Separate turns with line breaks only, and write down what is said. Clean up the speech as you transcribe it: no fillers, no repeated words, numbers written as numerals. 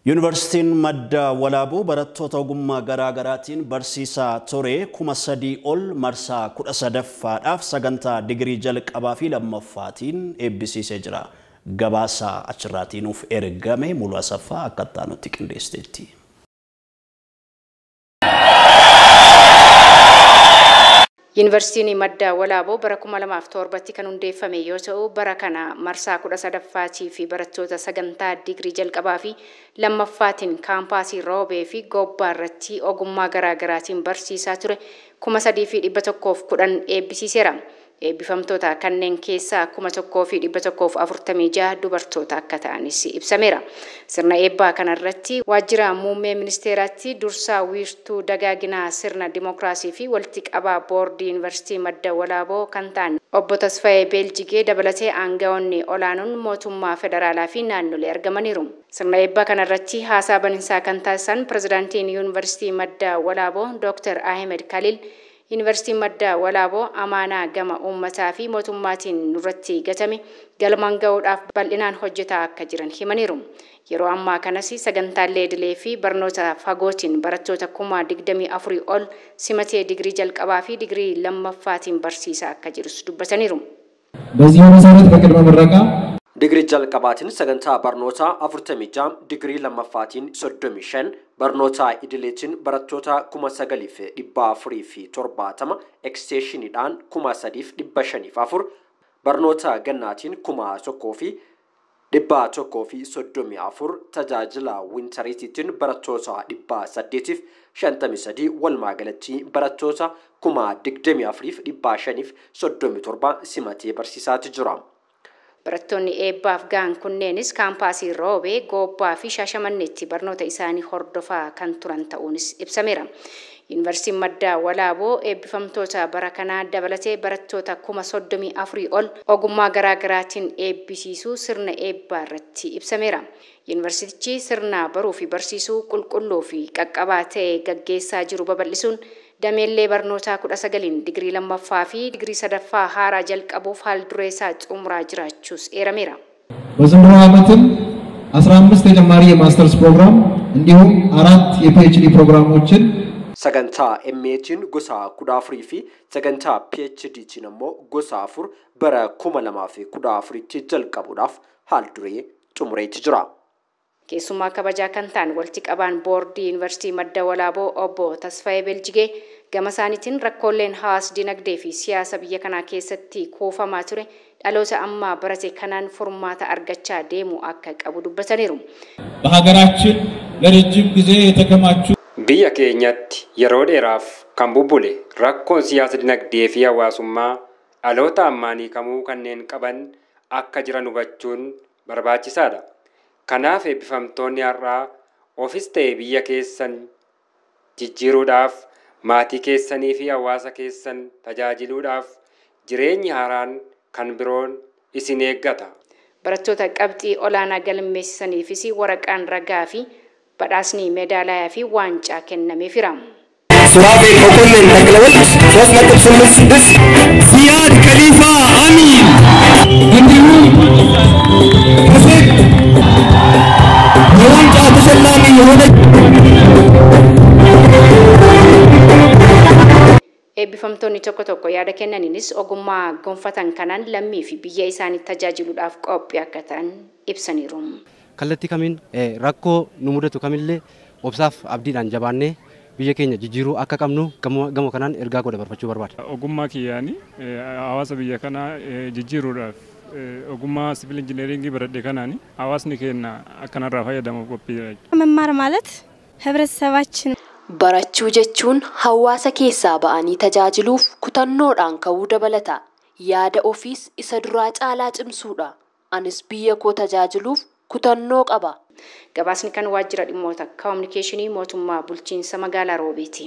Yuunivarsiitiin Madda Walaabuu barattoota ogummaa garaa garaatiin barsiisaa ture 3000 ol marsaa 13ffaadhaaf sagantaa digirii jalqabaa fi lammaffaatiin eebbisiisee jira. Gabaasa achirraatii nuuf ergame Mulu Asaffaa akka nutti qindeessiteetti.
Yuunivarsiitiin Madda Walaaboo bara 2007tti kan hundeeffame yoo ta'u, bara kana marsaa 13ffaatii fi barattoota sagantaa digirii jalqabaa fi lammaffaatiin kaampaasii Roobee fi Gobbaa irratti ogummaa garaa garaatiin barsiisaa ture 3110 eebbisiiseera. Eebbifamtoota kanneen keessaa 1146 dubartoota akka ta'anis ibsameera. Sirna eebbaa kanarratti waajjira muummee ministeeraatti dursaa wiirtuu dagaaginaa sirna dimookiraasii fi walitti qabaa boordii Yuunivarsiitii Madda Walaaboo kan ta'an obbo Tasfaayee Beeljigee dabalatee aangawoonni olaanoon mootummaa federaalaa fi naannolee argamaniiru. Sirna eebbaa kanarratti haasaa baninsaa kan taasisan pirezidaantiin Yuunivarsiitii Madda Walaaboo Dr. Ahmed Khalil, Yuunivarsiitiin Madda Walaaboo amaanaa gama uummataa fi mootummaatiin nurratti gatame galmaan ga'uudhaaf bal'inaan hojjetaa akka jiran himaniiru. Yeroo ammaa kanas sagantaalee idilee fi barnoota fagootiin barattoota 24,000 ol simatee digirii jalqabaa fi digirii lammaffaatiin barsiisaa akka jirus dubbataniiru.
በዚሁ መሰረት በቅድመ ምረቃ
Digirii jalqabaatiin sagantaa barnootaa 46, digirii lammaffaatiin 35, barnoota idileetiin barattoota 9470, eksteeshiniidhaan 3504, barnoota gannaatiin 1134, tajaajila wiintariitiitiin barattoota 853, walumaa galatti barattoota 24,537 simatee barsiisaati jira.
Barattoonni eebbaaf ga'an kunneenis kaampaasii Roobee, Goobbaa fi Shaashamanneetti barnoota isaanii hordofaa kan turan ta'uunis ibsameera. Yuunivarsiitiin Madda Walaaboo eebbifamtoota bara kanaa dabalatee barattoota 34,000 ol ogummaa garaa garaatiin eebbisiisuu sirna eebbaa irratti ibsameera. Yuunivarsiitichi sirna baruu fi barsiisuu qulqulluu fi qaqqabaa ta'e gaggeessaa jiru babal'isuun dameellee barnootaa 19 digirii lammaffaa fi digirii sadaffaa haaraa jalqabuuf haal duree isaa xumuraa jiraachuus eerameera.
በዘንድሮ ዓመትም 15 ተጨማሪ የማስተርስ ፕሮግራም እንዲሁም 4 የፒኤችዲ ፕሮግራሞችን
Sagantaa MAtiin gosa 14 fi sagantaa PhDtiin ammoo gosa 4 bara 2014tti jalqabuudhaaf haal duree xumureetti jira.
Keessumaa kabajaa kan ta'an walitti qabaan boordii Yuunivarsiitii Madda Walaaboo obbo Tasfaayee Beeljigee gama isaaniitiin rakkooleen hawaas dinagdee fi siyaasa biyya kanaa keessatti kuufamaa ture dhaloota ammaa barate kanaan furmaata argachaa deemuu akka qabu dubbataniiru.
በሀገራችን ለረጅም ጊዜ የተከማቹ
Biyya keenyatti yeroo dheeraaf kan bubbule rakkoon siyaasa dinagdee fi hawaasummaa dhaloota ammaan hiikamuu kanneen qaban akka jiran hubachuun barbaachisaadha. Kanaaf eebbifamtoonni har'aa ofis ta'e biyya keessan jijjiiruudhaaf, maatii keessanii fi hawaasa keessan tajaajiluudhaaf jireenyi haaraan kan biroon isin eeggata.
Barattoota qabxii olaanaa galmeessisaniifis waraqaan ragaa fi badhaasni meedaaliyaa fi waancaa kennameefira.
ሱራፌል መኮንን ተክለወልድ 3.86፣
ሲያድ ከሊፋ አሚን
እንዲሁም
ከሴት የዋንጫ ተሸላሚ የሆነች
Eebbifamtoonni tokko tokko yaada kennaniinis ogummaa gonfatan kanaan lammii fi biyya isaanii tajaajiluudhaaf qophii akka ta'an ibsaniiru.
Kallattii kamiin rakkoo nu mudatu kamillee obsaaf abdiidhaan jabaannee biyya keenya jijjiiruu akka qabnu gama kanaan ergaa godha barbaachuu barbaada.
Ogummaa kiyyaanii hawaasa biyya kanaa jijjiiruudhaaf ogummaa siviil injineeringii baradhe kanaan hawaasni keenya akkanarraa fayyadamuuf qophiidha.
መማር ማለት ህብረተሰባችን
Barachuu jechuun hawaasa keessaa ba'anii tajaajiluuf kutannoodhaan ka'uu dabalata. Yaada ofiis isa duraa caalaa cimsuudha. Anis biyya koo tajaajiluuf kutannoo qaba.
Gabaasni kan waajjira dhimmoota koominikeeshinii mootummaa bulchiinsa magaalaa Roobeeti.